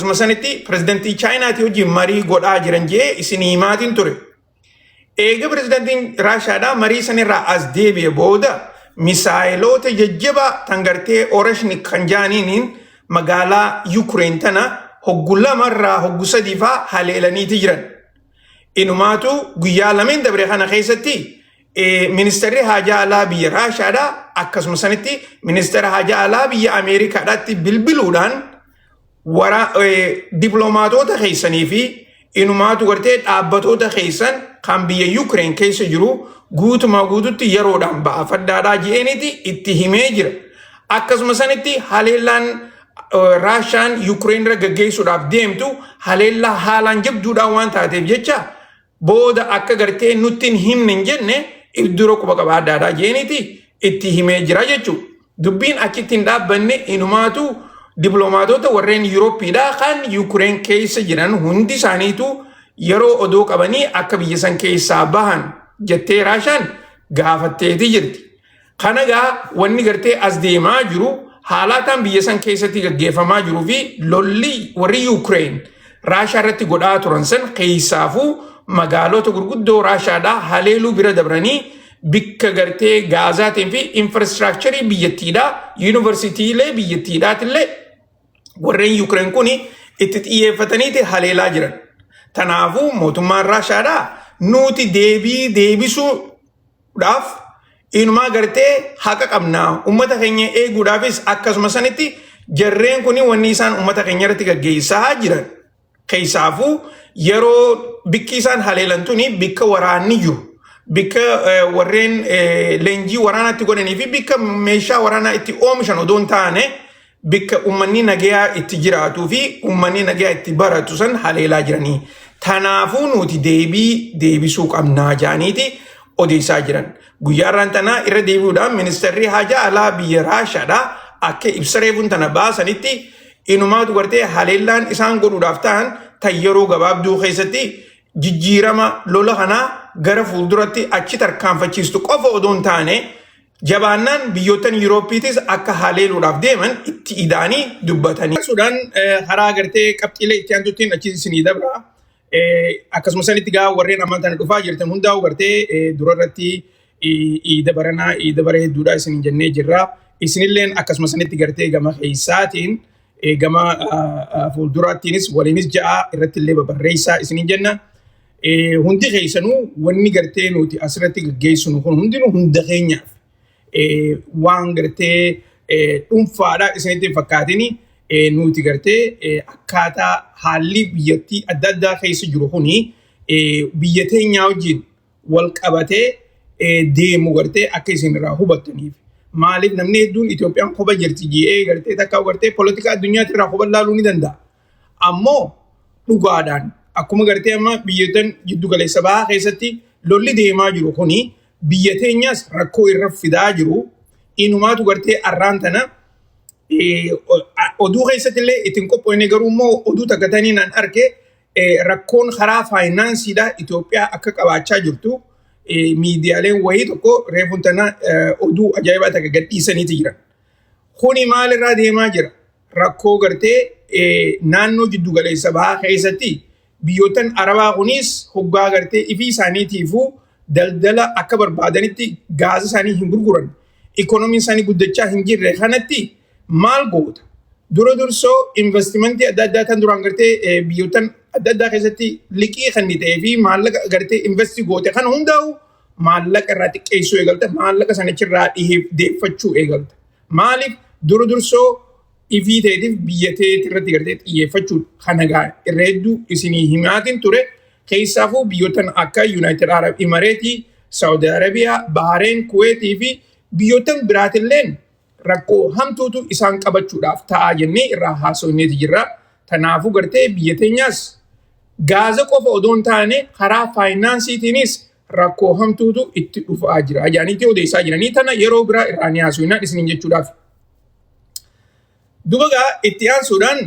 Akkasuma sanitti pirezidantii Chaayinaatii wajjin marii godhaa jiran jee isinii himaatiin ture. Eega pirezidantiin Raashaadhaa marii sanirraa as deebi'e booda misaayiloota jajjabaa tan gartee Oreshnik kan jaaniiniin magaalaa Yukureen tana hoggu lamarraa hoggu sadiifaa haleelaniiti jiran. Inumaatu guyyaa lameen dabre kana keessatti ministeerri haajaa alaa biyya Raashaadhaa akkasuma sanitti ministeera haajaa alaa biyya Ameerikaadhaatti bilbiluudhaan wara diploomaatoota keessanii fi inumaatu gartee dhaabbatoota keessan kan biyya Yuukireen keessa jiru guutumaa guututti yeroodhaan ba'afadhaadhaa je'eeniti itti himee jira. Akkasuma sanitti haleellaan Raashaan Yuukireen irra gaggeessuudhaaf deemtu haleellaa haalaan jabduudhaan waan taateef jecha booda akka gartee nutti hin himne hin jenne if dura quba qabaadhaadhaa je'eeniti itti himee jira jechuudha. Dubbiin achitti hin dhaabbanne, inumaatu diploomaatota warreen Yuurooppiidhaa kan Yuukireen keessa jiran hundi isaaniitu yeroo odoo qabanii akka biyya san keessaa bahan jettee Raashaan gaafatteeti jirti. Kana gaa wanni gartee as deemaa jiru haalaataan biyya san keessatti gaggeeffamaa jiruu fi lolli warri Yuukireen Raashaa irratti godhaa turan san keessaafuu magaalota gurguddoo Raashaadhaa haleeluu bira dabranii bikka gartee gaazaatiin fi infraastiraakcharii biyyattiidhaa, yuunivarsiitiilee biyyattiidhaatillee warreen Yuukireen kun itti xiyyeeffataniiti haleelaa jiran. Kanaafuu mootummaan Raashaadhaa nuti deebii deebisuudhaaf inumaa gartee haqa qabna, uummata keenya eeguudhaafis akkasuma sanitti jarreen kun wanni isaan uummata keenya irratti gaggeessaa jiran keessaafuu yeroo bikki isaan haleelan tuni bikka waraanni jiru, bikka warreen leenjii waraanaa itti godhanii fi bikka meeshaa waraanaa itti oomishan odoo hin taane bikka uummanni nagayaa itti jiraatuu fi uummanni nagayaa itti baratu san haleelaa jiranii. Tanaafuu nuti deebii deebisuu qabnaa jaaniiti odeessaa jiran. Guyyaa irraan tanaa irra deebi'uudhaan ministeerri haajaa alaa biyya Raashaadhaa akka ibsa reefuun tana baasanitti inumaatu gartee haleellaan isaan godhuudhaaf ta'an tan yeroo gabaabduu keessatti jijjiirama lola kanaa gara fuulduratti achi tarkaanfachiistu qofa odoo hin taane jabaannaan biyyoottan Yuurooppiitis akka haleeluudhaaf deeman itti ida'anii dubbatanii. Sudaan karaa gartee qabxiilee itti aantutti achi isinii dabra. Akkasuma sanitti gaa warreen ammaan tana dhufaa jirtan hundaa'u gartee dura irratti iida baranaa iida bara hedduudha isin jennee jirra. Isinilleen akkasuma sanitti gartee gama keessaatiin gama fuulduraattiinis waliinis ja'a irratti illee babarreessaa isinin jenna. Hundi keessanuu wanni gartee nuti asirratti gaggeessinu kun hundinuu hunda keenyaaf waan gartee dhuunfaadha isinitti hin fakkaatini, nuti gartee akkaataa haalli biyyattii adda addaa keessa jiru kuni biyya teenyaa wajjin wal qabatee deemu gartee akka isin irraa hubattaniif. Maaliif namni hedduun Itoophiyaan kopha jirti jedhee gartee takka gartee poolitikaa addunyaatti irraa kopha laaluu ni danda'a. Ammoo dhugaadhaan akkuma gartee amma biyyoottan jiddu galeessa bahaa keessatti lolli deemaa jiru kuni biyya teenyaas rakkoo irra fidaa jiru. Inumaatu gartee arraan tana oduu keessatti illee ittiin qophoofne, garuu immoo oduu takka tanii naan arge rakkoon karaa faayinaansiidhaa Itoophiyaa akka qabaachaa jirtu miidiyaaleen wayii tokko reefuun tana oduu ajaa'ibaa takka gadhiisaniiti jiran. Kuni maalirraa deemaa jira? Rakkoo gartee naannoo jiddu galeessa bahaa keessatti biyyoottan Arabaa kunis hoggaa gartee ifii isaaniitiifuu daldala akka barbaadanitti gaaza isaanii hin gurguran. Ikoonomiin isaanii guddachaa hin jirre kanatti maal goota? Dura dursoo investimentii adda addaa tan duraan gartee biyyoottan adda addaa keessatti liqii kan ta'ee fi maallaqa gartee investii goote kana hundaa'u maallaqa irraa xiqqeessuu eegalta, maallaqa sana achirraa deeffachuu eegalta. Maaliif dura dursoo ifii ta'eetiif biyya ta'eeti irratti gartee xiyyeeffachuudha. Kana gaa irra hedduu isinii himaatiin ture, keessaafuu biyyoottan akka United Arab Emirates, Saudi Arabiyaa, Bahrain, Kuweetii fi biyyoottan biraatilleen rakkoo hamtuutu isaan qabachuudhaaf ta'aa jennee irraa haasofneeti jirra. Kanaafuu gartee biyya teenyaas gaaza qofa odoo hin taane karaa faayinaansiitiinis rakkoo hamtuutu itti dhufaa jira. Ajaaniitii odeessaa jiranii tana yeroo biraa irraa ni haasofnaa isiniin jechuudhaaf. Duba gaa itti aansuudhaan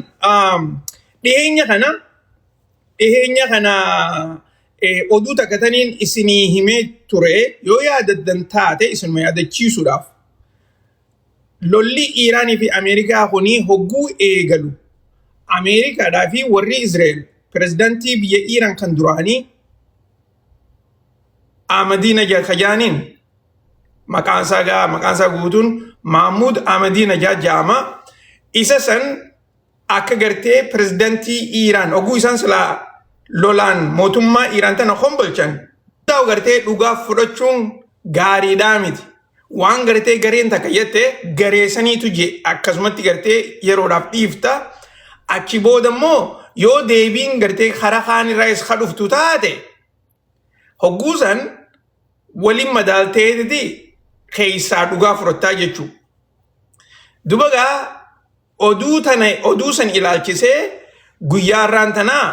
dhiheenya kana oduu takka taniin isinii himee ture yoo yaadaddan taate isinuma yaadachiisuudhaaf. Lolli Iiraanii fi Ameerikaa kuni hogguu eegalu Ameerikaadhaa fi warri Israa'el pirezidantii biyya Iiraan kan duraanii Ahmadinejad kajaaniin, maqaan isaa gaa maqaan isaa guutuun Mahmud Ahmadinejad jedhama. Isa san akka gartee pirezidantii Iiraan oguu isaan silaa lolaan mootummaa Iiraan tana kombolchan ta'u gartee dhugaaf fudhachuun gaariidhaa miti. Waan gartee gareen takka jette garee saniitu je akkasumatti gartee yeroodhaaf dhiifta. Achi booda immoo yoo deebiin gartee karaa kaan irraa isa dhuftu taate, hogguu san waliin madaalteetiti keessaa dhugaa fudhattaa jechuudha. Duba gaa oduu tana, oduu san ilaalchisee guyyaa irraan tanaa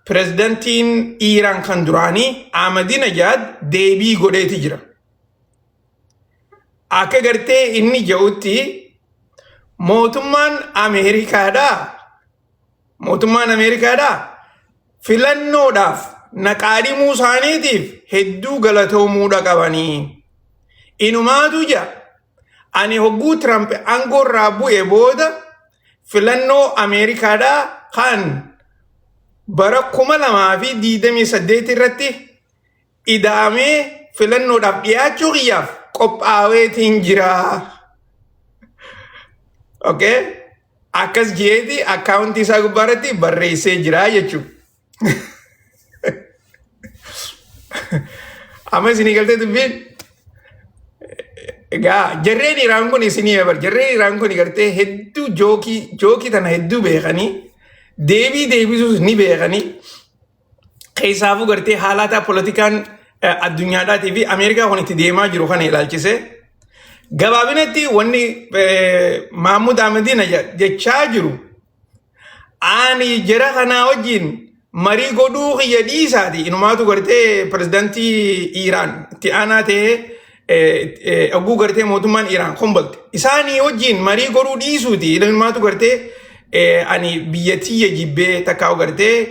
pirezidantiin Iiraan kan duraanii Ahmadinejad deebii godheeti jira. Akka gartee inni jedhutti mootummaan Ameerikaadhaa filannoodhaaf naqaadhimuu isaaniitiif hedduu galatoomuudha qabanii. Inumaatu jira. Ani hogguu Trump aangoo irraa bu'e booda filannoo Ameerikaadhaa kan bara 2028 irratti ida'amee filannoodhaaf dhiyaachuu kiyyaaf qophaa'eetiin jira. Okay? Akkas jeeti akkaawuntii isaa gubbaa irratti barreessee jira jechuudha. Amma isinii galtee dubbiin? Egaa jarreen Iraan kun isinii bar, jarreen Iraan kun gartee hedduu joke joke tana hedduu beekanii, deebii deebisuus ni beekanii, keessaafuu gartee haalata poolitikaan addunyaadhaatii fi Ameerikaa kun itti deemaa jiru kana ilaalchise. Gabaabinatti wanni Mahmud Ahmadinejad jechaa jiru, ani jara kanaa wajjin marii godhuu kiyya dhiisaati. Inumaatu gartee pirezidantii Iiraan itti aanaa ta'ee oguu gartee mootummaan Iiraan kombalte. Isaanii wajjin marii godhuu dhiisuuti. Inumaatu gartee ani biyya tiyya jibbee takkaa gartee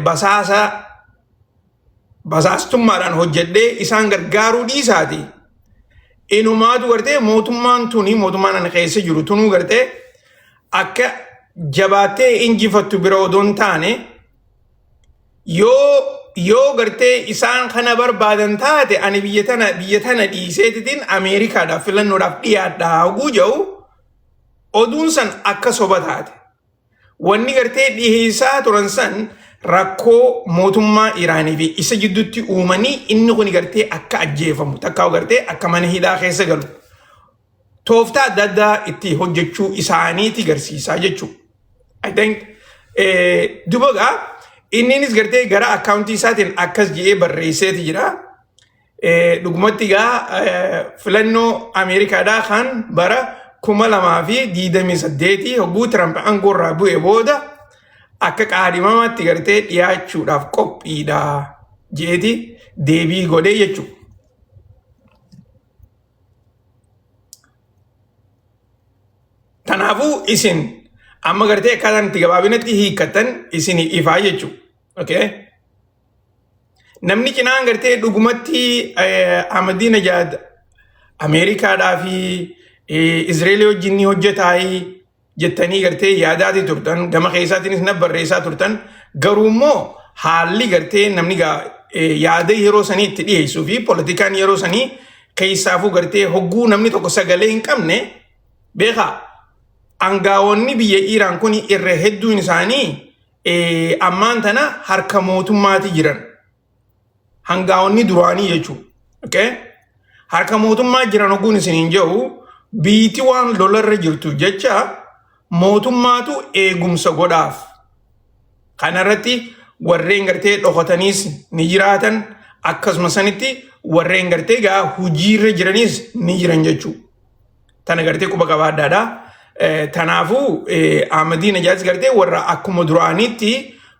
basaasa basaastummaadhaan hojjedhee isaan gargaaruu dhiisaati. Inumaatu gartee mootummaan tuni, mootummaan ani keessa jiru tunuu gartee akka jabaattee injifattu bira odoo hin taane, yoo gartee isaan kana barbaadan taate, ani biyya tana dhiiseetitiin Ameerikaadhaaf filannoodhaaf dhiyaadhaa hoguu jedhu, oduun san akka soba taate. Wanni gartee dhiheessaa turan san rakkoo mootummaa Iraanii fi isa jidduutti uumanii inni kun gartee akka ajjeefamu takkaa gartee akka mana hidhaa keessa galu tooftaa adda addaa itti hojjechuu isaaniiti garsiisaa jechuudha. I think duba gaa inninis gartee gara akkaawuntii isaatiin akkas jedhee barreesseeti jira. Dhugumatti gaa filannoo Ameerikaadhaa kan bara 2028 hogguu Trump aangoo irraa bu'e booda akka qaadhimamaatti gartee dhiyaachuudhaaf qophiidha jeeti deebii godhee jechuudha. Kanaafuu isin amma gartee akkaataan itti gabaabinatti hiikkattan isin ifaa jechuudha. Okay? Namni cinaan gartee dhugumatti Ahmadinejad Ameerikaadhaa fi Izreelii wajjin ni hojjetaayii jettanii gartee yaadaati turtan, gama keessaatiinis na barreessaa turtan, garuu immoo haalli gartee namni yaada yeroo sanii itti dhiyeessuu fi poolitikaan yeroo sanii keessaafuu gartee hogguu namni tokko sagalee hin qabne beekaa, angaawonni biyya Iiraan kun irra hedduun isaanii ammaan tana harka mootummaati jiran. Hangaawonni duraanii jechuudha. Okay? Harka mootummaa jiran hogguun isiniin jedhu, biitti waan lolarra jirtu jecha mootummaatu eegumsa godhaaf. Kanarratti warreen gartee dhokataniis ni jiraatan, akkasuma sanitti warreen gartee gaa hojiirra jiraniis ni jiran jechuudha. Tana gartee quba qabaadhaadha. Tanaafuu Ahmadinejad gartee warra akkuma duraaniitti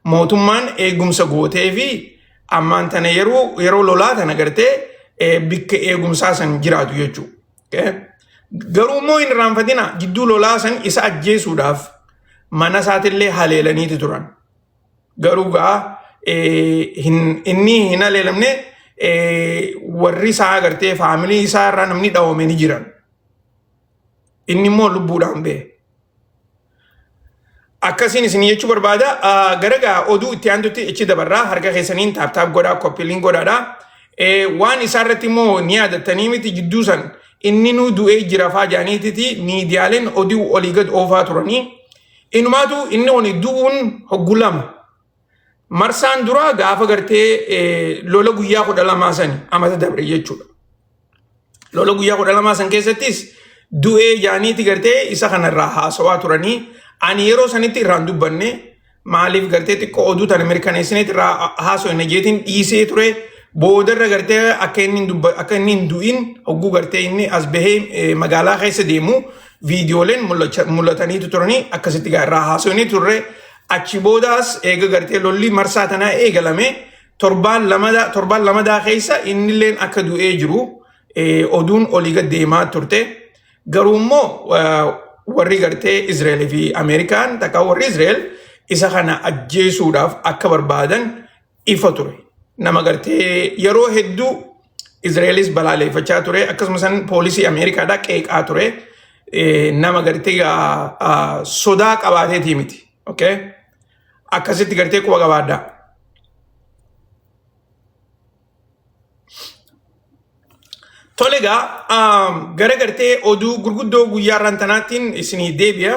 mootummaan eegumsa gootee fi ammaan tana yeroo lolaa tana gartee bikka eegumsaa san jiraatu jechuudha. Garuu immoo hin irraanfatina, gidduu lolaa san isa ajjeesuudhaaf mana isaatillee haleelaniiti turan. Garuu gaa inni hin haleelamne, warri isaa gartee faamilii isaa irraa namni dhawame ni jiran. Inni immoo lubbuudhaan ba'e. Akkasiin isin jechuu barbaada. Gara gaa oduu itti aantutti ichi dabarraa. Harka keessaniin tap tap godhaa, copy link godhaadha. Waan isaarratti immoo ni yaadattanii miti, jidduu san inni nu du'ee jira faa jaaniititi miidiyaaleen oduu olii gad oofaa turanii. Inumaatu inni kuni du'uun hoggu lama. Marsaan duraa gaafa gartee lola guyyaa 12 sani amata dabre jechuudha. Lola guyyaa 12 san keessattis du'ee jaaniiti gartee isa kanarraa haasawaa turanii. Ani yeroo sanitti irraan dubbanne. Maaliif gartee xiqqoo oduu tana mirkaneessineet irraa haasofne jeetiin dhiisee ture. Boodarra gartee akka inni hin du'in hogguu gartee inni as bahee magaalaa keessa deemu viidiyooleen mul'ataniitu turanii, akkasitti irraa haasofnee turre. Achi boodaas eega gartee lolli marsaa tanaa eegalame torbaan lamadaa keessa innilleen akka du'ee jiru oduun olii gad deemaa turte. Garuu immoo warri gartee Israa'el fi Ameerikaan takka warri Israa'el isa kana ajjeesuudhaaf akka barbaadan ifa ture. Nama gartee yeroo hedduu Israa'elis balaaleffachaa ture, akkasumas poolisii Ameerikaadhaa qeeqaa ture. Nama gartee sodaa qabaateetii miti. Okay? Akkasitti gartee quba qabaadhaa. Tole egaa, gara gartee oduu gurguddoo guyyaa har'aan tanaattiin isinii deebi'a.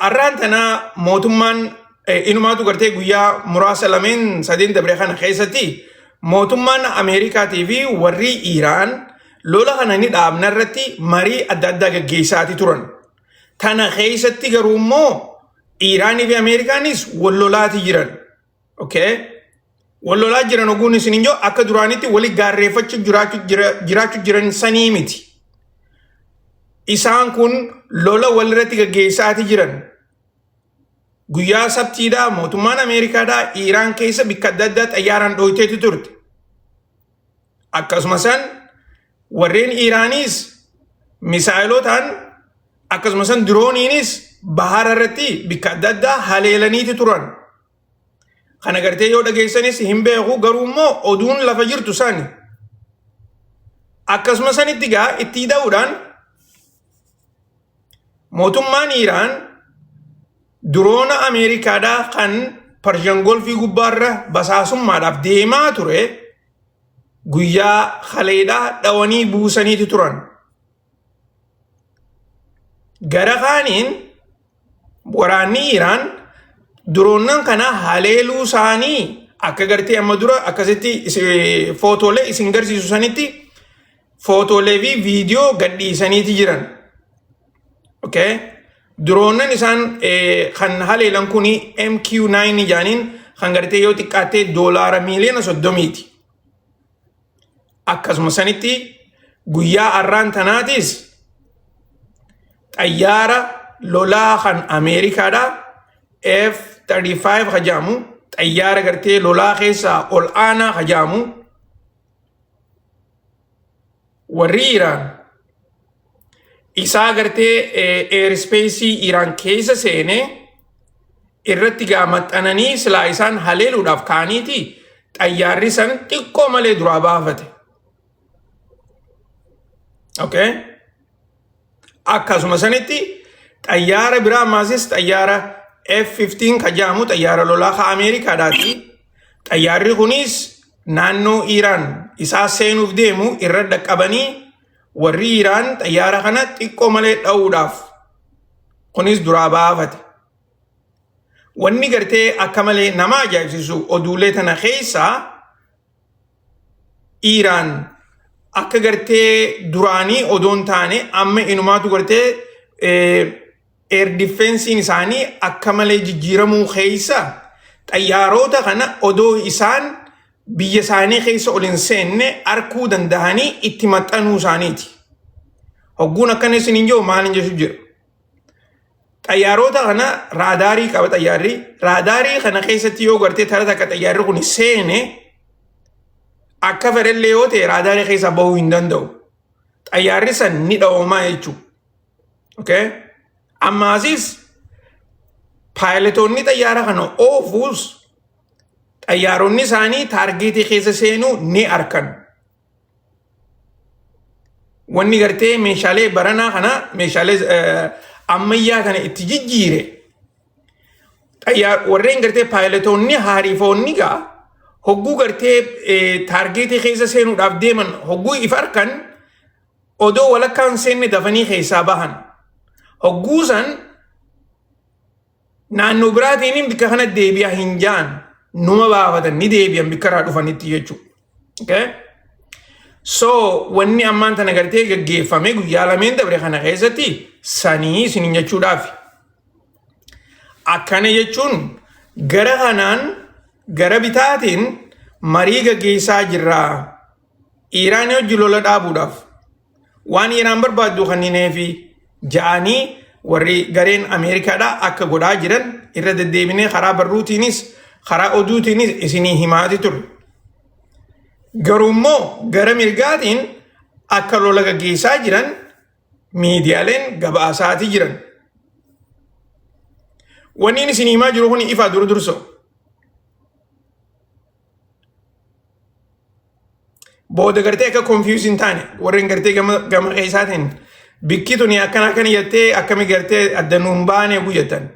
Har'aan tanaa mootummaan inumaatu gartee guyyaa muraasa lameen sadeen dabre kana keessatti mootummaan Ameerikaatii fi warri Iiraan lola kana ni dhaabna irratti marii adda addaa gaggeessaatii turan. Tana keessatti garuu immoo Iiraanii fi Ameerikaanis wal lolaatii jiran. Okay? Wal lolaa jiran oguun isin hin jiru, akka duraanitti wali gaarreeffachuu jiraachuu jiran sanii miti. Isaan kun lola walirratti gaggeessaatii jiran. Guyyaa Sabtiidhaa mootummaan Ameerikaadhaa Iiraan keessa bakka adda addaa xayyaaraan dhooyteetu turte. Akkasuma san warreen Iiraaniis misaayilotaan akkasuma san dirooniinis bahara irratti bakka adda addaa haleelaniiti turan. Kana gartee yoo dhageessanis hin beeku, garuu immoo oduun lafa jirtu sani. Akkasuma sanitti gaa itti hidhuudhaan mootummaan Iiraan diroona Ameerikaadhaa kan Persian Gulfii gubbaarra basaasummaadhaaf deemaa ture guyyaa kaleedhaa dhawanii buusaniiti turan. Gara kaaniin waraanni Iiraan diroonnan kana haleeluu isaanii akka gartee amma dura akkasitti footoolee isin garsiisu sanitti footoolee fi viidiyoo gadhiisaniiti jiran. Okay? Diroonnan isaan kan haleelan kuni MQ-9 jaaniin kan gartee yoo xiqqaattee doolaara miiliyoona 30ti. Akkasuma sanitti guyyaa har'aan tanaatis xayyaara lolaa kan Ameerikaadha F-35 hajaamu, xayyaara gartee lolaa keessaa ol aanaa hajaamu, warri Iraan isaa gartee airspace Iraan keessa seenee irratti gaa maxxananii silaa isaan haleeluudhaaf kaaniiti xayyaarri san xiqqoo malee duraa baafate. Okay? Akkasuma sanitti xayyaara biraa ammaasis xayyaara F-15 ka jedhamu, xayyaara lolaa ka Ameerikaadhaati. Xayyaarri kunis naannoo Iraan isaa seenuuf deemu irra dhaqqabanii warri Iraan xayyaara kana xiqqoo malee dha'uudhaaf kunis duraa baafate. Wanni gartee akka malee nama ajaa'ibsiisu oduulee tana keessaa Iraan akka gartee duraanii odoon taane amma inumaatu gartee air defensiin isaanii akka malee jijjiiramuu keessa xayyaarota kana odoo isaan biyya isaanii keessa ol hin seenne arkuu danda'anii itti maxxanuu isaaniiti. Hogguun akkana isin hin jiru maal hin jechu jira. Xayyaarota kana raadaarii qaba xayyaarri. Raadaarii kana keessatti yoo gartee tara takka xayyaarri kun seene, akka fedhallee yoo ta'e raadaarii keessaa bahuu hin danda'u. Xayyaarri san ni dhawamaa jechuudha. Okay? Ammaasis paayiletoonni xayyaara kana oofuus xayyaaronni isaanii targetii keessa seenuu ni arkan. Wanni gartee meeshaalee baranaa kana, meeshaalee ammayyaa kana itti jijjiire Xayyaar warreen gartee paayiletoonni haarifoonni gaa hogguu gartee taargeetii keessa seenuudhaaf deeman hogguu if arkan odoo walakkaan seenne dafanii keessaa bahan. Hogguu san naannoo biraatiin bikka kana deebi'a hin jaan numa baafatan ni deebi'an bikka irraa dhufanitti jechuudha. Okay? So wanni ammaan tana gartee gaggeeffame guyyaa lameen dabre kana keessatti sanii isiniin jechuudhaafi. Akkana jechuun gara kanaan gara bitaatiin marii gaggeessaa jirra. Iiraan hojii lola dhaabuudhaaf waan Iiraan barbaaddu kanniineefi ja'anii warri gareen Ameerikaadhaa akka godhaa jiran irra deddeebinee karaa barruutiinis karaa oduutiinis isinii himaati ture. Garuu immoo gara mirgaatiin akka lola gaggeessaa jiran miidiyaaleen gabaasaati jiran. Wanni isin himaa jiru kun ifaa dura dursoo. Booda gartee akka confuse hin taane warreen gartee gama keessaatiin bikki tuni akkana akkana jettee akkami gartee adda nuun baane guyyatan.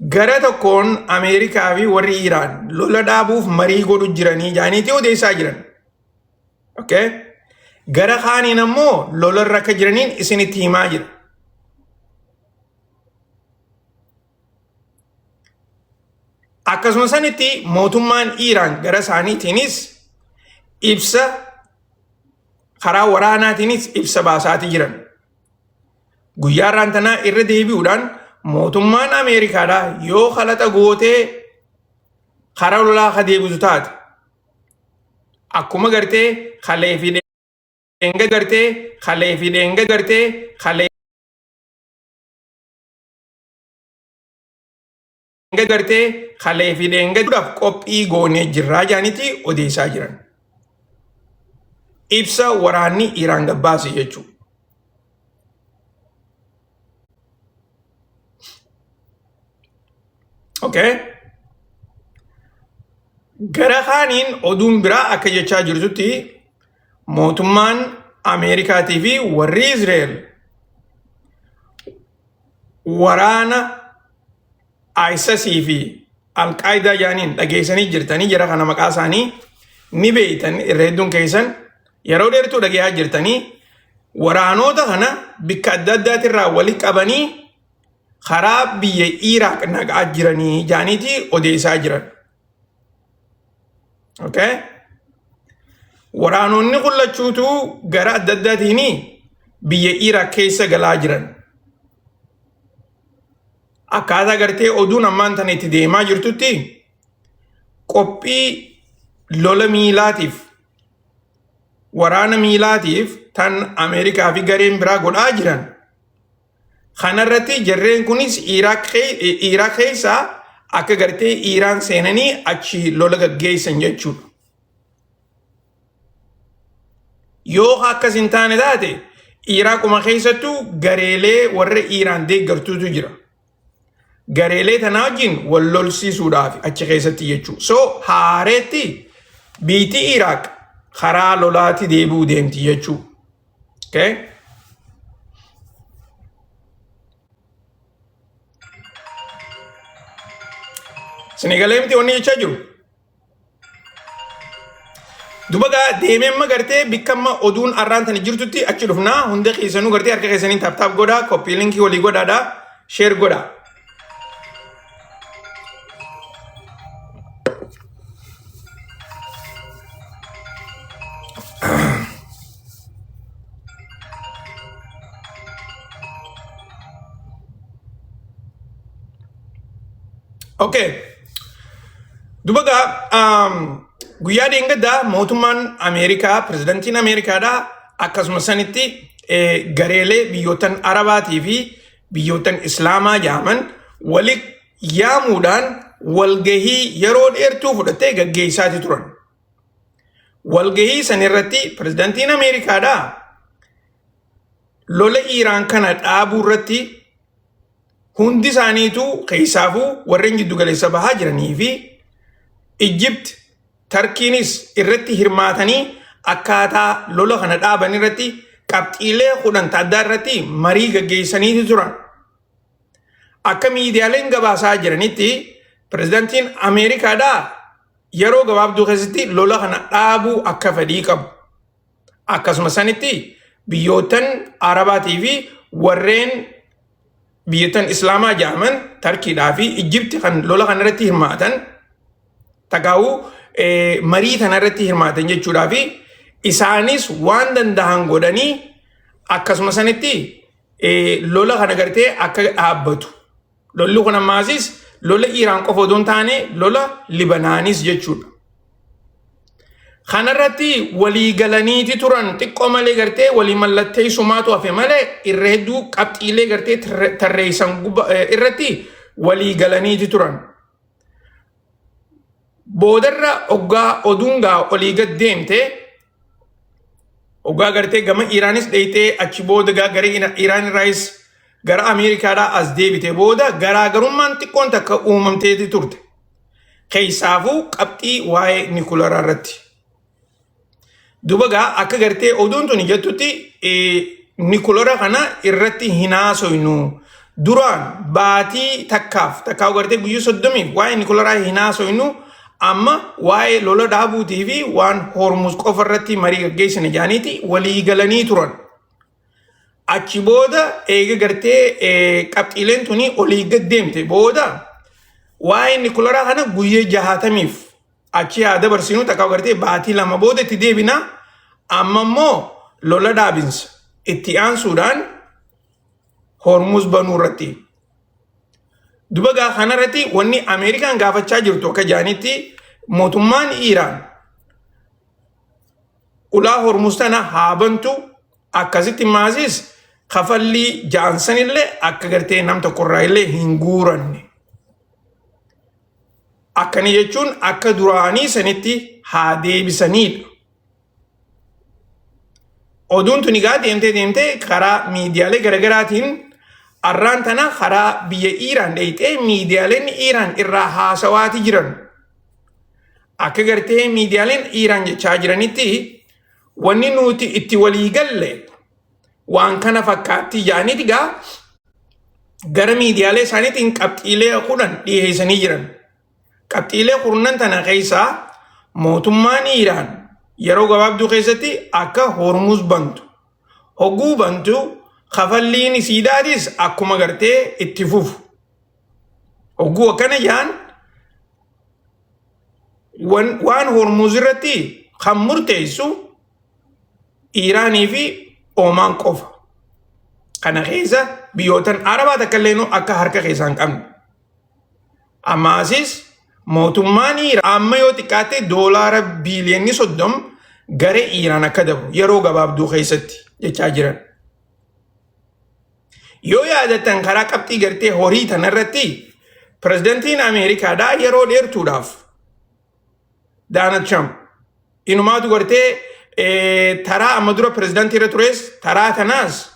Gara tokkoon Ameerikaa fi warri Iraan lola dhaabuuf marii godhu jiranii jaaniitii odeessaa jiran. Okay? Gara kaaniin ammoo lolarra akka jiraniin isinitti himaa jira. Akkasuma sanitti mootummaan Iiraan gara isaaniitiinis ibsa karaa waraanaatiinis ibsa baasaatii jiran. Guyyaa irraan tanaa irra deebi'uudhaan mootummaan Ameerikaadhaa yoo kalaxa gootee karaa lolaa akka deebisu taate akkuma gartee kalee fi dheenga gartee kalee fi dheenga gartee kalee gartee kalee fi dheengaduudhaaf qophii goonee jirraa jaaniiti odeessaa jiran. Ibsa waraanni Iraan gabbaase jechuudha. Okay. Gara kaaniin oduun biraa akka jechaa jirtutti mootummaan Ameerikaatii fi warri Israa'el waraana ISIS fi Alqaayidaa jaaniin dhageessanii jirtanii jara kana maqaa isaanii ni beeytan irra hedduun keessan yeroo dheertuu dhageessaa jirtanii waraanota kana bikka adda addaatirraa wali qabanii karaa biyya Iraaq naqaa jiranii jaaniitii odeessaa jiran. Okay? Waraanonni kun lachuutu gara adda addaatiin biyya Iraaq keessa galaa jiran. Akkaataa gartee oduun ammaan tana itti deemaa jirtutti qophii lola miilaatiif waraana miilaatiif tan Ameerikaa fi gareen biraa godhaa jiran. Kanarratti jarreen kunis Iraaq keessaa akka gartee Iiraan seenanii achi lola gaggeessan jechuudha. Yoo akkas hin taane taate Iraaquma keessattuu gareelee warra Iiraan deeggartuutu jira. Gareelee tanaa wajjin wal lolsiisuudhaaf achi keessatti jechuudha. So haareetti biitii Iraaq karaa lolaatti deebi'uu deemti jechuudha. Okay? Sinigalee miti wanni jechaa jiru. Duba gaa deemee amma gartee bikka amma oduun arraan tani jirtutti achi dhufnaa hunda keessanuu gartee harka keessaniin taap taap godhaa koppii linkii walii godhaadhaa sheer godhaa. Okay. Duba gaa guyyaa dheengaddaa mootummaan Ameerikaa pirezidantiin Ameerikaadhaa akkasuma sanitti gareelee biyyoottan Arabaatii fi biyyoottan Islaamaa jaaman wali yaamuudhaan walgahii yeroo dheertuu fudhattee gaggeessaati turan. Walgahii san irratti pirezidantiin Ameerikaadhaa lola Iiraan kana dhaabuu irratti hundi isaaniitu keessaafuu warreen jiddu galeessa bahaa jiranii fi Ijjipt Tarkiinis irratti hirmaatanii akkaataa lola kana dhaaban irratti qabxiilee 10 addaa irratti marii gaggeessaniiti turan. Akka miidiyaaleen gabaasaa jiranitti, pirezidaantiin Ameerikaadhaa yeroo gabaabduu keessatti lola kana dhaabuu akka fedhii qabu. Akkasuma sanitti biyyoottan Arabaatii fi warreen biyyoottan Islaamaa jedhaman, Tarkiidhaa fi Ijipti, kan lola kana irratti hirmaatan, tagaa'uu marii tana irratti hirmaatan jechuudhaa, fi isaanis waan danda'an godhanii akkasuma sanitti lola kana gartee akka dhaabbatu. Lolli kun ammaasis lola Iiraan qofa odoo hin taane lola Libanaanis jechuudha. Kanarratti walii galaniiti turan. Xiqqoo malee gartee walii mallatteessumaatu hafe malee irra hedduu qabxiilee gartee tarreessan irratti walii galaniiti turan. Boodarra oggaa oduun gaa olii gad deemte, oggaa gartee gama Iiraanis dheeyxee, achi booda gaa gara Iiraan irraayis gara Ameerikaadhaa as deebite, booda garaagarummaan xiqqoon takka uumamteeti turte. Keessaafuu qabxii waa'ee nikularaa irratti. Duba gaa akka gartee oduun tuni jettutti, nikulara kana irratti hin haasoynu. Duraan baatii takkaaf takkaa gartee guyyuu 30f waa'ee nikularaa hin haasoynu, amma waa'ee lola dhaabuutii fi waan Hormuz qofa irratti marii gaggeessine jaaniiti walii galanii turan. Achi booda eega gartee qabxiileen tuni olii gad deemte booda, waa'ee nikularaa kana guyyee 60f achi haa dabarsinu, takkaa gartee baatii 2 booda itti deebina, amma immoo lola dhaabinsa itti aansuudhaan Hormuz banuu irratti. Duba gaa kanarratti wanni Ameerikaan gaafachaa jirtu, akka jaanitti mootummaan Iiraan ulaa Hormuz tana haa bantu, akkasitti maasis kafallii ja'ansanillee akka gartee nam tokkorraa illee hin guuranne. Akkana jechuun akka duraanii sanitti haa deebisanidha. Oduun tuni gaa deemtee deemtee karaa miidiyaalee garaagaraatiin arraan tana karaa biyya Iiraan dheeyxee miidiyaaleen Iiraan irraa haasawaati jiran. Akka gartee miidiyaaleen Iiraan jechaa jiranitti, wanni nuti itti walii galle waan kana fakkaatti jaaniiti gaa gara miidiyaalee isaaniitiin qabxiilee 10 dhiyeessanii jiran. Qabxiilee kurnan tana keessaa mootummaan Iiraan yeroo gabaabduu keessatti akka Hormuz bantu. Hogguu bantu kafalliin isiidhaatis akkuma gartee itti fufu. Hogguu akkana jaan, waan Hormuz irratti kan murteessu Iiraanii fi Oomaan qofa. Kana keessa biyyootan Arabaa takka illee akka harka keessaa hin qabne. Ammaasis mootummaan Iiraan amma yoo xiqqaate doolaara biiliyoonni 30 gara Iiraan akka dabru yeroo gabaabduu keessatti jechaa jiran. Yoo yaadattan, karaa qabxii gartee horii tanarratti pirezidantiin Ameerikaadhaa yeroo dheertuudhaaf Donald Trump inumaatu gartee taraa amma dura pirezidantii irra tures, taraa tanaas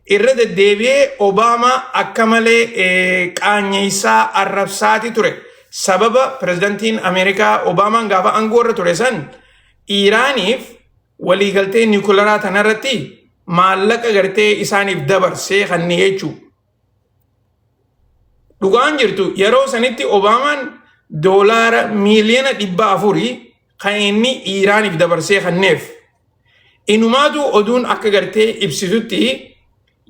irra deddeebi'ee Obaamaa akka malee qaanyeessaa arrabsaati ture. Sababa pirezidantiin Ameerikaa Obaamaan gaafa aangoo irra ture san Iiraaniif waliigaltee niwukilaraa tanarratti maallaqa gartee isaaniif dabarsee kannee jechuudha. Dhugaan jirtu, yeroo sanitti Obaamaan doolaara miiliyoona 400 kan inni Iiraaniif dabarsee kanneef. Inumaatu oduun akka gartee ibsitutti,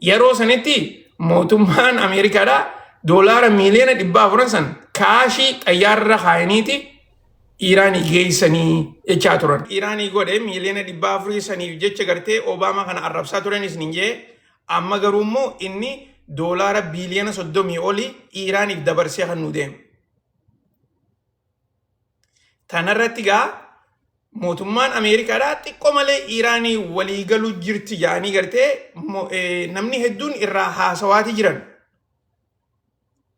yeroo sanitti mootummaan Ameerikaadhaa doolaara miiliyoona 400 san kaashii xayyaarra kaayaniiti Iiraanii geessanii jechaa turan. Iiraanii godhe miiliyoona 400 saniif jecha gartee Obaamaa kana arrabsaa turanis ni jee, amma garuu immoo inni doolaara biiliyoona 30 olii Iiraaniif dabarsee kan nu deemu. Tanarratti gaa mootummaan Ameerikaadhaa xiqqoo malee Iiraanii waliigaluu jirti jedhanii gartee namni hedduun irraa haasawaati jiran.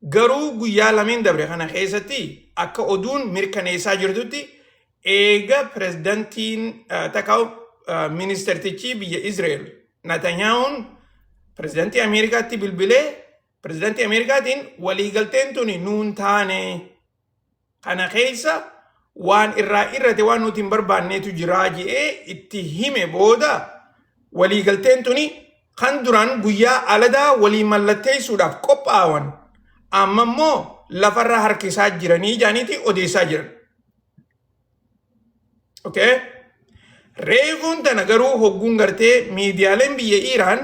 Garuu guyyaa lameen dabre kana keessatti akka oduun mirkaneessaa jirtutti, eega pirezidantiin takkaa'u ministeertichi biyya Israa'el Netanyahuun pirezidantii Ameerikaatti bilbilee, pirezidantii Ameerikaatiin waliigalteen tuni nuun taane, kana keessa waan irraa irrate, waan nuti hin barbaanneetu jiraa je'ee itti hime booda, waliigalteen tuni kan duraan guyyaa aladaa walii mallatteessuudhaaf qophaa'an Amma immoo lafarra harkisaa jiranii jaaniiti odeessaa jiran. Okay? Reefuun tana garuu hogguun gartee miidiyaaleen biyya Iiraan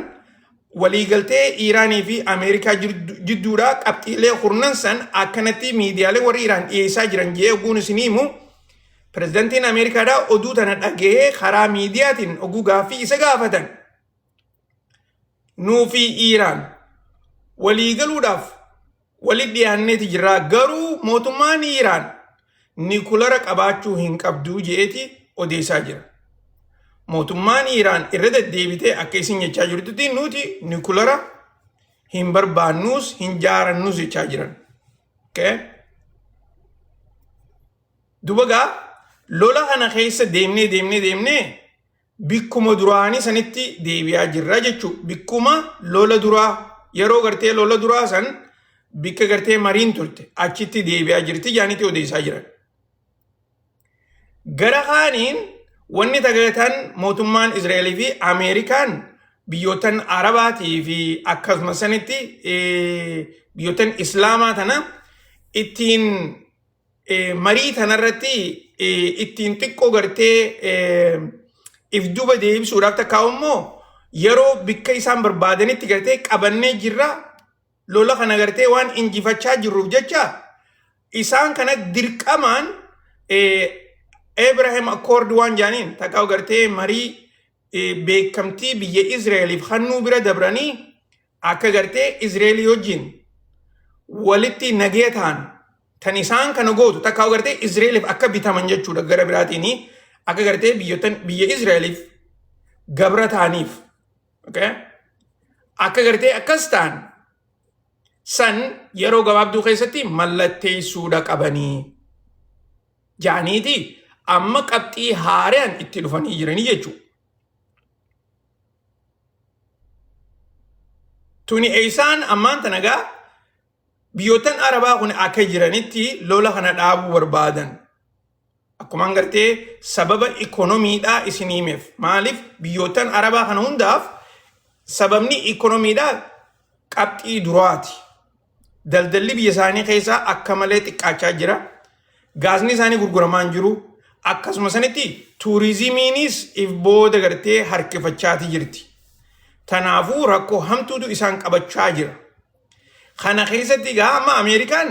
waliigaltee Iiraanii fi Ameerikaa jidduudhaa qabxiilee kurnan san akkanatti miidiyaalee warri Iiraan dhiyeessaa jiran jee hogguun isin himu, pirezidantiin Ameerikaadhaa oduu tana dhagahee karaa miidiyaatiin hogguu gaaffii isa gaafatan, nuu fi Iiraan waliigaluudhaaf walitti dhiyaanneeti jirra, garuu mootummaan Iiraan nikulara qabaachuu hin qabduu je'eeti odeessaa jira. Mootummaan Iiraan irra deddeebitee akka isin jechaa jirtutti nuti nikulara hin barbaannuus hin jaarannuus jechaa jiran. Okay? Duba gaa lola kana keessa deemnee deemnee deemnee bikkuma duraanii sanitti deebi'aa jirra jechuudha. Bikkuma lola duraa yeroo gartee lola duraa san bikka gartee mariin turte achitti deebi'aa jirti jaanitti odeessaa jiran. Gara kaaniin wanni tagatan mootummaan Israa'elii fi Ameerikaan biyyoottan Arabaatii fi akkasuma sanitti biyyoottan Islaamaa tana ittiin marii tanarratti ittiin xiqqoo gartee if duba deebisuudhaaf takkaa immoo yeroo bikka isaan barbaadanitti gartee qabannee jirra, lola kana gartee waan injifachaa jirruuf jecha isaan kana dirqamaan Abraham Accord waan jaaniin takkaa gartee marii beekamtii biyya Israa'eliif hannuu bira dabranii akka gartee Israa'elii wajjin walitti nagee ta'an tan isaan kana gootu takkaa gartee Israa'eliif akka bitaman jechuudha. Gara biraatiin akka gartee biyyoottan biyya Israa'eliif gabra ta'aniif, okay? Akka gartee akkas ta'an san yeroo gabaabduu keessatti mallatteessuudha qabanii jaaniiti amma qabxii haaraan itti dhufanii jiranii jechuudha. Tuni eessaan ammaan tana gaa biyyoottan Arabaa kun akka jiranitti lola kana dhaabuu barbaadan. Akkuma gartee sababa ikoonomiidhaa isin himeef. Maaliif biyyoottan Arabaa kana hundaaf sababni ikoonomiidhaa qabxii duraati. Daldalli biyya isaanii keessaa akka malee xiqqaachaa jira. Gaasni isaanii gurguramaa hin jiru. Akkasuma sanitti tuurizimiinis if booda gartee harkifachaati jirti. Kanaafuu rakkoo hamtuutu isaan qabachaa jira. Kana keessatti egaa amma Ameerikaan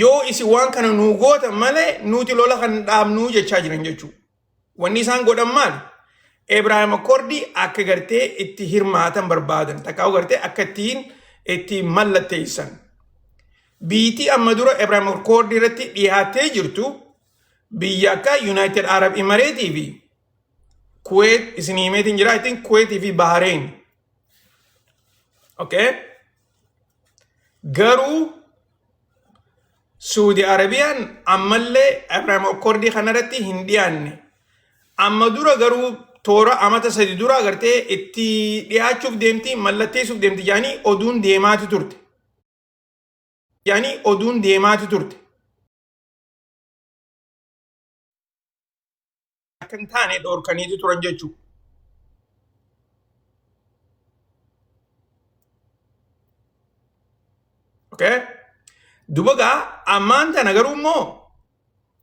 yoo isin waan kana nuu gootan malee nuti lola kan dhaabnuu jechaa jiran jechuudha. Wanni isaan godhan maali? Abraham Accord akka gartee itti hirmaatan barbaadan. Takkaa gartee akka ittiin itti mallatteessan. Biitii amma dura Abraham Accord irratti dhiyaattee jirtu biyya akka United Arab Emirates fi Kuwait isinii himeetiin jira. Ittiin Kuwaitii fi Bahrain. Okay? Garuu Suudi Arabiyaan ammallee Abraham Accord kanarratti hin dhiyaanne. Amma dura garuu toora amata 3 dura agartee itti dhiyaachuuf deemti, mallatteessuuf deemti jaanii oduun deemaati turte. Jaanii oduun deemaati turte. Akka hin taane dhoorkaniiti turan jechuudha. Okay? Duba gaa ammaan tana garuu immoo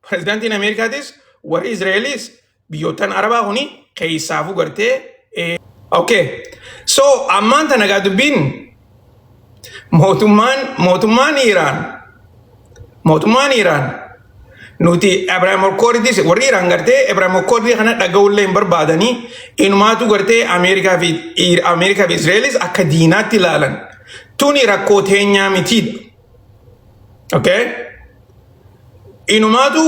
pirezidaantiin Ameerikaatis warri Israa'elis biyyoottan Arabaa kuni keessaafuu gartee. Okay. So ammaan tana gaa dubbiin mootummaan Iiraan nuti Abraham Accords, warri Iiraan gartee Abraham Accord kana dhaga'ullee hin barbaadanii, inumaatu gartee Ameerikaa fi Israa'elis akka diinaatti ilaalan. Tuni rakkoo teenyaa mitiidha. Okay? Inumaatu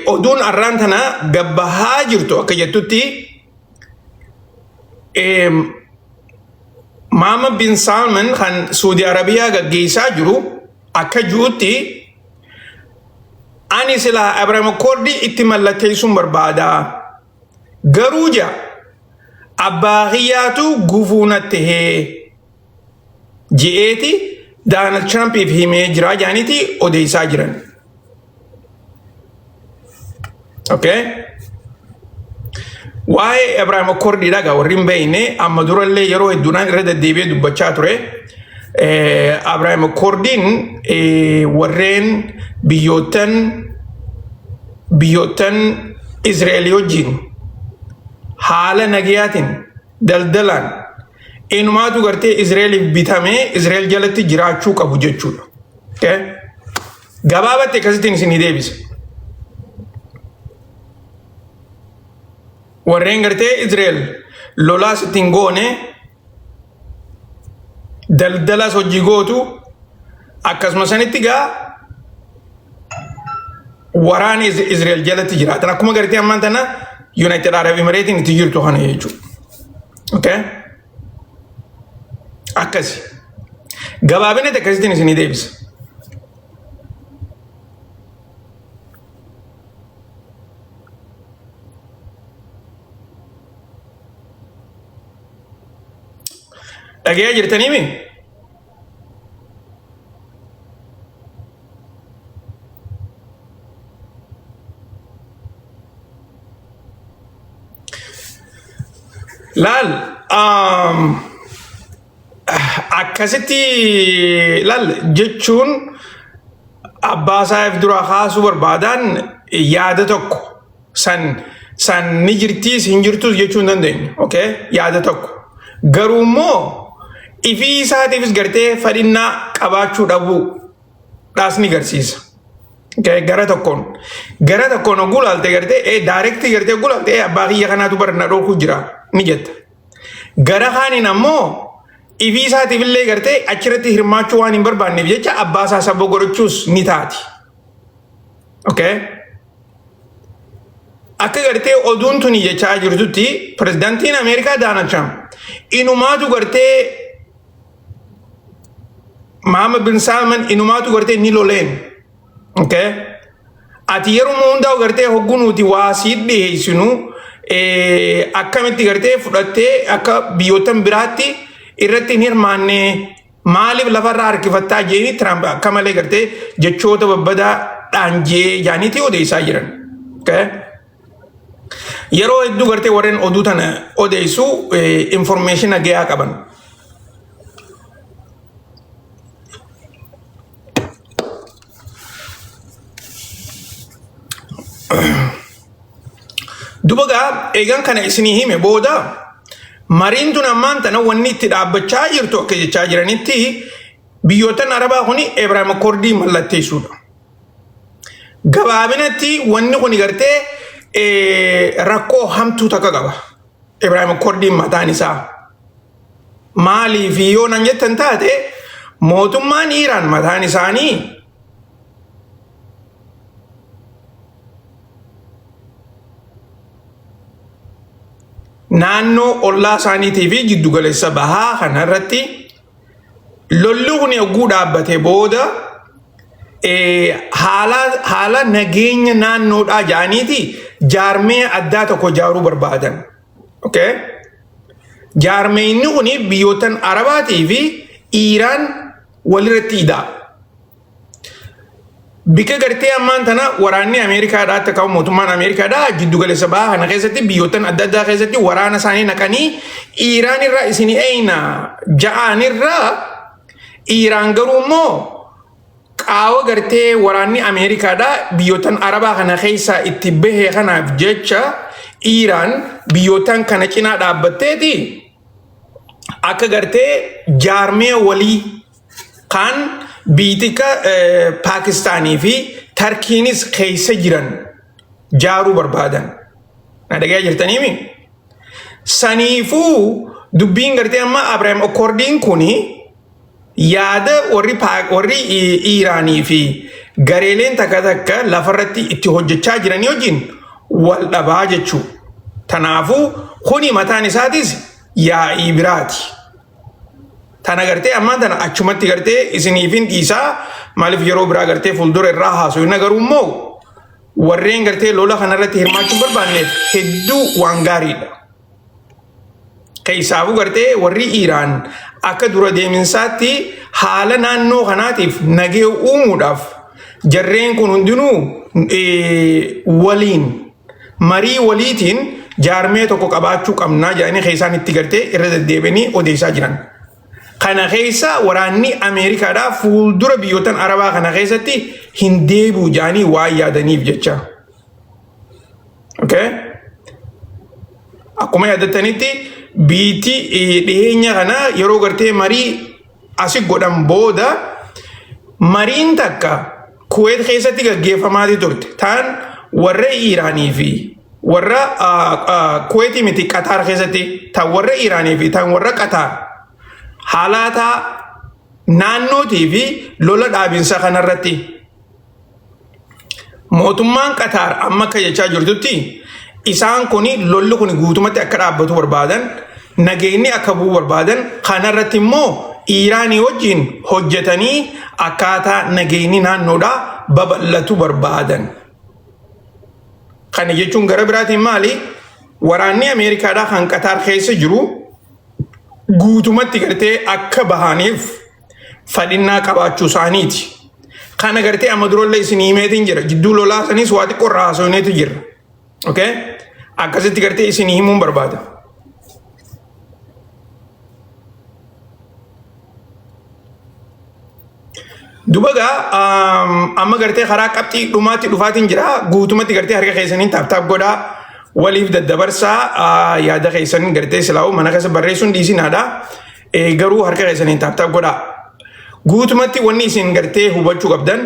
oduun arraan tana gabbahaa jirtu akka jettutti Mohammed bin Salman kan Saudi Arabiyaa gaggeessaa jiru akka jirutti, ani silaa Abraham Accord itti mallatteessuun barbaada. Garuu ja abbaa kiyyaatu gufuu natti tahee je'eeti Donald Trumpiif himee jira jaaniiti odeessaa jiran. Okay? Waa'ee Abraham Accord dhagaa warri hin beekne, amma durallee yeroo hedduudhaan irra deddeebi'ee dubbachaa ture. Abrahaam Accordiin warreen biyyoottan Israa'el wajjin haala nagayaatiin daldalaan inumaatu gartee Israa'eliif bitamee Israa'el jalatti jiraachuu qabu jechuudha. Okay? Gabaabatti akkasittiin isinii deebisa. Warreen gartee Israa'el lolaas ittiin goone, daldalas hojii gootu, akkasuma sanitti gaa waraana Israa'el jalatti jiraatan akkuma gartee ammaan tana United Arab Emirates itti jirtu kana jechuudha. Okay? Akkasi. Gabaabinatti akkasittiin isinii deebisa. Dhagayaa jirtaniimi? Laal, akkasitti laal jechuun abbaa isaaf dura kaasuu barbaadan yaada tokko san san ni jirtiis hin jirtus jechuu hin dandeenyu. Okay? Yaada tokko. Garuu immoo ifii isaatiifis gartee fadhinnaa qabaachuu dhabuu dhaas ni garsiisa. Okay? Gara tokkoon. Gara tokkoon oguu laalte gartee direct gartee oguu laalte abbaa kiyya kanaatu bara na dhorkuu jira ni jetta. Gara kaaniin ammoo ifii isaatiif illee gartee achirratti hirmaachuu waan hin barbaanneef jecha abbaa isaa sababa godhachuus ni taati. Okay? Akka gartee oduun tuni jechaa jirtutti, pirezidaantiin Ameerikaa Daanald Tiraamp inumaatu gartee Mohammed bin Salman inumaatu gartee ni loleen. Okay? Ati yeroo hundaa gartee hogguu nuti waa sii dhiyeessinu akkamitti gartee fudhattee akka biyyoottan biraatti irratti hin hirmaanne, maaliif lafarraa harkifattaa jeeni Tiraamp akka malee gartee jechoota babbadaa dhaanjee jaaniitii odeessaa jiran. Okay? Yeroo hedduu gartee warreen oduu tana odeessu information gahaa qaban. Duba gaa eegan kana isinii hime booda, mariin tun ammaan tana wanni itti dhaabbachaa jirtu akka jechaa jiranitti biyyoottan Arabaa kuni Abraham Accordii mallatteessuudha. Gabaabinatti wanni kuni gartee rakkoo hamtuu takka qaba. Abraham Accordiin mataan isaa. Maaliif yoo nan jettan taate, mootummaan Iiraan mataan isaanii naannoo ollaa isaaniitii fi jiddugaleessa bahaa kana irratti lolli kun yogguu dhaabbate booda haala nageenya naannoodhaa ja'aniiti jaarmee addaa tokko ijaaruu barbaadan. Okay? Jaarmeenni kun biyyoottan Arabaatii fi Iiraan walirratti ida'a. Bika gartee ammaan tana waraanni Ameerikaadhaa akka qabu mootummaan Ameerikaadhaa jiddugaleessa bahaa kana keessatti biyyoottan adda addaa keessatti waraana isaanii naqanii Iiraan irraa isin eeyna ja'aan irraa, Iiraan garuu immoo qaawa gartee waraanni Ameerikaadhaa biyyoottan Arabaa kana keessaa itti bahe kanaaf jecha Iiraan biyyoottan kana cinaa dhaabbatteeti akka gartee jaarmee walii kan biitika Paakistaanii fi Tarkiinis keessa jiran jaaruu barbaadan. Na dhagayaa jirtaniimi? Saniifuu dubbiin gartee amma Abrahaam Accordiin kuni yaada warri Iiraanii fi gareeleen takka takka lafarratti itti hojjechaa jiranii wajjin wal dhabaa jechuu. Tanaafuu kuni mataan isaatis yaa'ii biraati. Tana gartee ammaan tana achumatti gartee isiniifin dhiisaa, maaliif yeroo biraa gartee fuuldura irraa haasofna. Garuu immoo warreen gartee lola kanarratti hirmaachuu hin barbaanneef hedduu waan gaariidha. Keessaafuu gartee warri Iiraan akka dura deeminsaatti haala naannoo kanaatiif nagee uumuudhaaf jarreen kun hundinuu waliin marii waliitiin jaarmee tokko qabaachuu qabnaa jedhanii keessaan itti gartee irra deddeebi'anii odeessaa jiran. Kana keessa waraanni Ameerikaadhaa fuuldura biyyootan Arabaa kana keessatti hin deebi'u jedhanii waan yaadaniif jecha. Okay? Akkuma yaadattanitti biitti dhiyeenya kana yeroo gartee marii asi godhan booda mariin takka Kuweet keessatti gaggeeffamaatii turte. Taan warra Iiraanii fi warra Kuweetii miti, Qataar keessatti, tan warra Iiraanii fi tan warra Qataar haalaataa naannootii fi lola dhaabinsa kanarratti mootummaan Qataar amma akka jechaa jirtutti isaan kun lolli kun guutumatti akka dhaabbatu barbaadan, nageenyi akka bu'u barbaadan. Kanarratti immoo Iiraanii wajjin hojjetanii akkaataa nageenyi naannoodhaa babal'atu barbaadan. Kana jechuun gara biraatiin maali? Waraanni Ameerikaadhaa kan Qataar keessa jiru guutumatti gartee akka bahaniif fadhinnaa qabaachuu isaaniiti. Kana gartee amma durallee isin himeetiin jira. Jidduu lolaa sanis waa xiqqoo irraa haasofneetu jira. Okay? Akkasitti gartee isin himuun barbaada. Duba gaa amma gartee karaa qabxii dhumaatti dhufaatiin jira. Guutumatti gartee harka keessaniin tap tap godhaa. Waliif daddabarsaa, yaada keessan gartee silaa'u mana keessa barreessuun dhiisinaadha. Garuu harka keessaniin tap tap godhaa. Guutumatti wanni isin gartee hubachuu qabdan,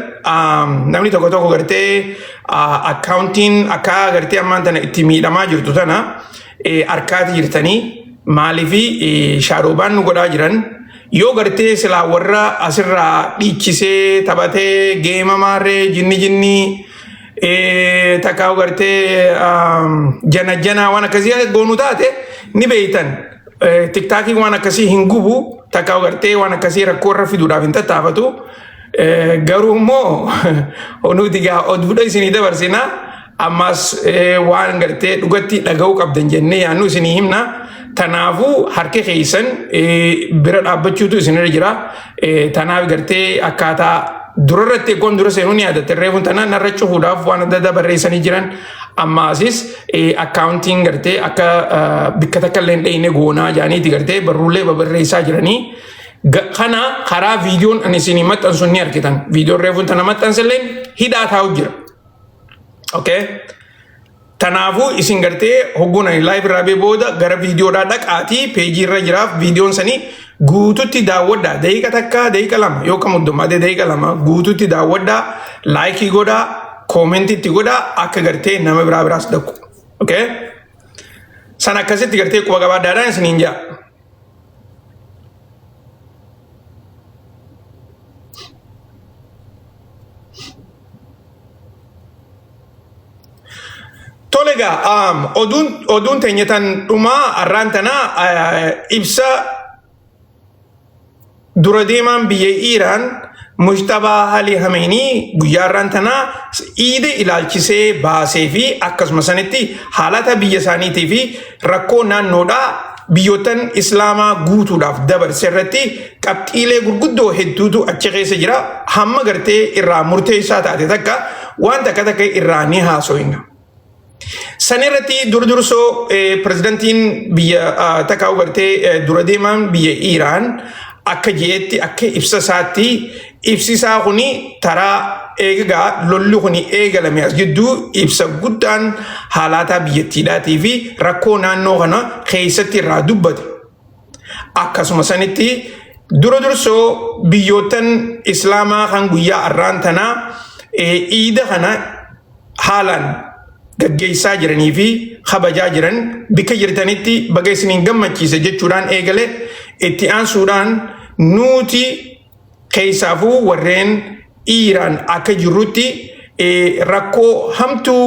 namni tokko tokko gartee akkaawuntiin akka gartee ammaan tana itti miidhamaa jirtu tana harkaati jirtanii maaliifi shadow ban nu godhaa jiran? Yoo gartee silaa warra asirraa dhiichisee taphatee geema maarree jinni jinni takkaa gartee jana jana waan akkasii goonu taate ni beeytan. TikTokiin waan akkasii hin gubu, takkaa gartee waan akkasii rakkoo irra fiduudhaaf hin tattaafatu. Garuu immoo nuti gaa oduudha isinii dabarsina. Ammas waan gartee dhugatti dhaga'uu qabdan jennee yaannu isinii himna. Tanaafuu harka keessan bira dhaabbachuutu isinirra jira. Tanaaf gartee akkaataa durarratti eeggoon dura seenuu ni yaadatte, reefuun tana narra cufuudhaaf waan adda addaa barreessanii jiran. Ammaasis akkaawuntiin gartee akka bikka takka illee hin dheeyne goonaa jaaniiti gartee barruulee babarreessaa jiranii. Kana karaa viidiyoon ani isinii maxxansu ni argitan. Viidiyoon reefuun tana maxxansillee hidhaa taa'u jira. Okay. Kanaafuu isin gartee hogguun ani live irraa bee booda gara viidiyoodhaa dhaqaatii peejii irra jiraaf viidiyoon sanii guututti daawwadhaa. Daqiiqa 1, daqiiqa 2 yoo kam hundummaatee daqiiqa 2 guututti daawwadhaa, like godhaa, comment itti godhaa, akka gartee nama biraa biraas dhaqu. Okay. San akkasitti gartee quba qabaadhaadhaan isiniin jaa. Tole egaa, oduun teenya tan dhumaa har'aan tana ibsa dura deemaan biyya Iiraan Mujtabaa Ali Hameenii guyyaa har'aan tanaa iida ilaalchisee baasee fi akkasuma sanitti haalata biyya isaaniitii fi rakkoo naannoodhaa biyyoottan Islaamaa guutuudhaaf dabarse irratti qabxiilee gurguddoo hedduutu achi keessa jira. Hamma gartee irraa murteessaa taate takka waan takka takka irraa ni haasoyna. San irratti dur dursoo pirezidantiin biyya takkaa gartee dura deemaan biyya Iiraan akka jeetti, akka ibsa isaatti, ibsi isaa kuni taraa eegaa lolli kuni eegalame as gidduu ibsa guddaan haalaataa biyyattiidhaatii fi rakkoo naannoo kana keessatti irraa dubbate. Akkasuma sanitti dura dursoo biyyoottan Islaamaa kan guyyaa har'aan tanaa iida kana haalaan gaggeessaa jiranii fi kabajaa jiran bikka jirtanitti baga isiniin gammachiise jechuudhaan eegale. Itti aansuudhaan nuti keessaafuu warreen Iiraan akka jirrutti rakkoo hamtuu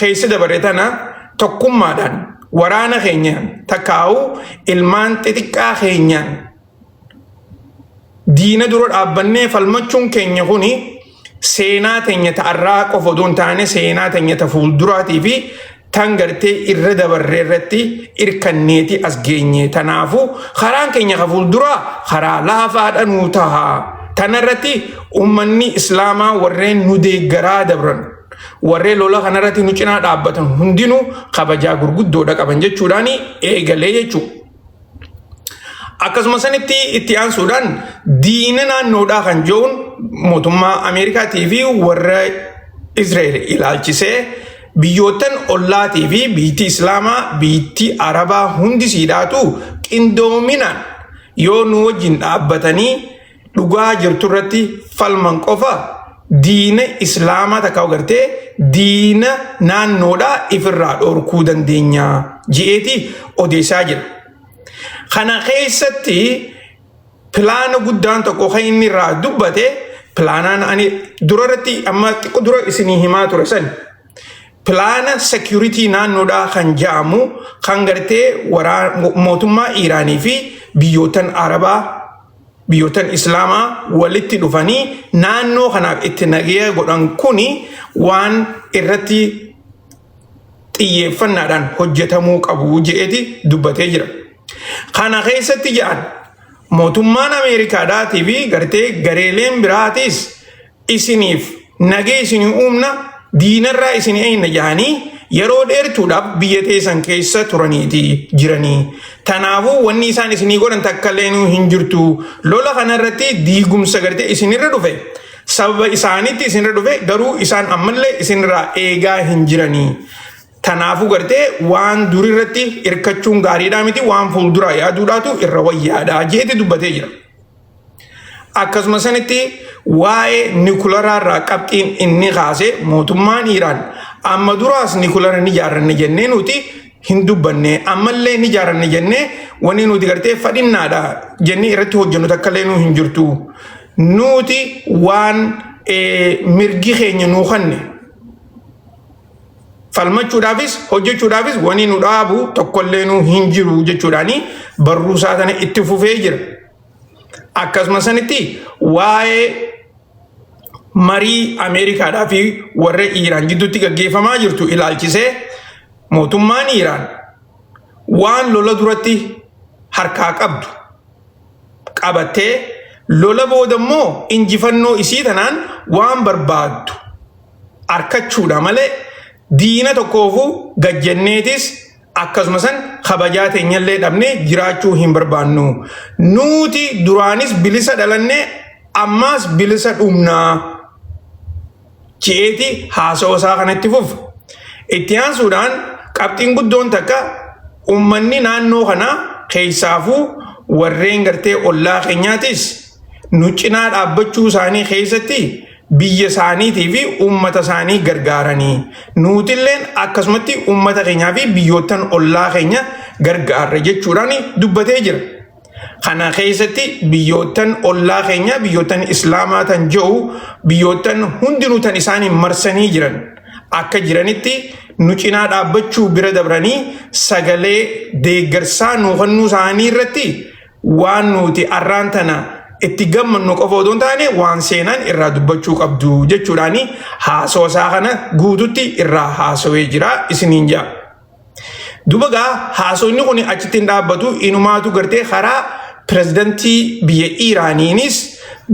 keessa dabarre tana tokkummaadhaan waraana keenyaan takkaa'u ilmaan xixiqqaa keenyaan diina dura dhaabbannee falmachuun keenya kuni seenaa teenya ta'arraa qofa odoo hin taane seenaa teenya ta fuulduraatii fi tan gartee irra dabarree irratti irkanneeti as geenye. Tanaafuu karaan keenya ka fuulduraa karaa laafaadha nuu taha. Tanarratti uummanni Islaamaa warreen nu deeggaraa dabran, warreen lola kanarratti nu cinaa dhaabbatan hundinuu kabajaa gurguddoodha qaban jechuudhaan eegalee jechuudha. Akkasuma sanitti itti aansuudhaan diina naannoodhaa kan jiruun mootummaa Ameerikaatii fi warra Israa'el ilaalchisee biyyoottan ollaatii fi biitti Islaamaa, biitti Arabaa hundi siidhaatu qindoominaan yoo nu wajjin dhaabbatanii dhugaa jirtu irratti falman qofa diina Islaamaa takka agartee diina naannoodhaa ifirraa dhorkuu dandeenya je'eeti odeessaa jira. Kana keessatti pilaana guddaan tokko kan inni irraa dubbate, pilaanaan ani dura irratti amma xiqqoo dura isinii himaa ture san, pilaana security naannoodhaa kan jedhamu kan gartee mootummaa Iiraanii fi biyyootan Arabaa, biyyootan Islaamaa walitti dhufanii naannoo kanaaf itti nagaya godhan kuni waan irratti xiyyeeffannaadhaan hojjetamuu qabu je'eeti dubbatee jira. Kana keessatti jedhan mootummaan Ameerikaadhaatii fi gartee gareeleen biraatis isiniif nagee isinii uumna, diinarraa isin eeyna jedhanii yeroo dheertuudhaaf biyya teessan keessa turaniiti jiranii. Tanaafuu wanni isaan isinii godhan takka illee hin jirtu. Lola kanarratti diigumsa gartee isinirra dhufe, sababa isaanitti isinirra dhufe, garuu isaan ammallee isinirraa eegaa hin jiranii. Tanaafuu gartee waan durirratti hirkachuun gaariidhaa miti, waan fuulduraa yaaduudhaatu irra wayyaadha jeeti dubbatee jira. Akkasuma sanitti waa'ee nikularaa irraa qabxiin inni kaase, mootummaan Iiraan amma duraas nikulara ni ijaarranne jennee nuti hin dubbanne, ammallee ni ijaarranne jennee wanni nuti gartee fadhinnaadha jennee irratti hojjennu takka illee nu hin jirtu. Nuti waan mirgi keenya nuu kanne falmachuudhaafis hojjechuudhaafis wanni nu dhaabu tokkollee nu hin jiru jechuudhaani barruu isaa kana itti fufee jira. Akkasuma sanitti waa'ee marii Ameerikaadhaa fi warra Iiraan gidduutti gaggeeffamaa jirtu ilaalchisee, mootummaan Iiraan waan lola duratti harkaa qabdu qabattee, lola booda immoo injifannoo isii tanaan waan barbaaddu harkachuudha malee diina tokkoofuu gajjanneetis akkasuma san kabajaa teenyallee dhabnee jiraachuu hin barbaannu. Nuti duraanis bilisa dhalannee ammaas bilisa dhumnaa. Ci'eeti haasawaa isaa kanatti fufa. Itti aansuudhaan qabxiin guddoon takka uummanni naannoo kanaa, keessaafuu warreen gartee ollaa keenyaatis, nu cinaa dhaabbachuu isaanii keessatti biyya isaaniitii fi uummata isaanii gargaaranii, nuutilleen akkasumatti uummata keenyaa fi biyyoottan ollaa keenya gargaarra jechuudhaan dubbatee jira. Kana keessatti biyyoottan ollaa keenya, biyyoottan Islaamaa tan jiru, biyyoottan hundinuu tan isaanii marsanii jiran akka jiranitti nu cinaa dhaabbachuu bira dabranii sagalee deeggarsaa nuu kennuu isaanii irratti waan nuti arraan tana itti gammannu qofa odoo hin taane waan seenaan irraa dubbachuu qabdu jechuudhaani haasawaa isaa kana guututti irraa haasawee jira isiniin jaa. Duba gaa haasawni kun achitti hin dhaabbatu, inumaatu gartee karaa pirezidantii biyya Iiraaniinis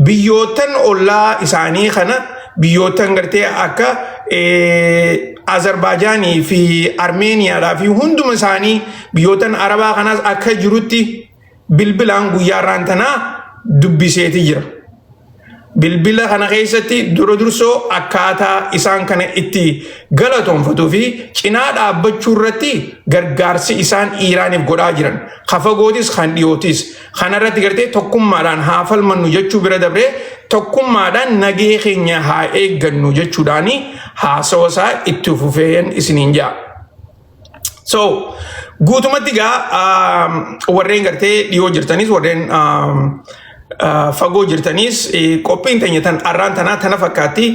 biyyoottan ollaa isaanii kana, biyyoottan gartee akka Azerbaaijaanii fi Armeeniyaadhaa fi hunduma isaanii, biyyoottan Arabaa kanaas akka jirutti bilbilaan guyyaa irraan tanaa dubbiseeti jira. Bilbila kana keessatti dura dursoo akkaataa isaan kana itti galatoonfatuu fi cinaa dhaabbachuu irratti gargaarsi isaan Iiraaniif godhaa jiran kafagootis kan dhiyootis kanarratti gartee tokkummaadhaan haa falmannu jechuu bira dabree tokkummaadhaan nagee keenya haa eeggannu jechuudhaani haasawa isaa itti fufeen isiniin jaa. So guutumatti gaa warreen gartee dhiyoo jirtanis, warreen fagoo jirtanis, qophiin teenya tan arraan tanaa tana fakkaatti.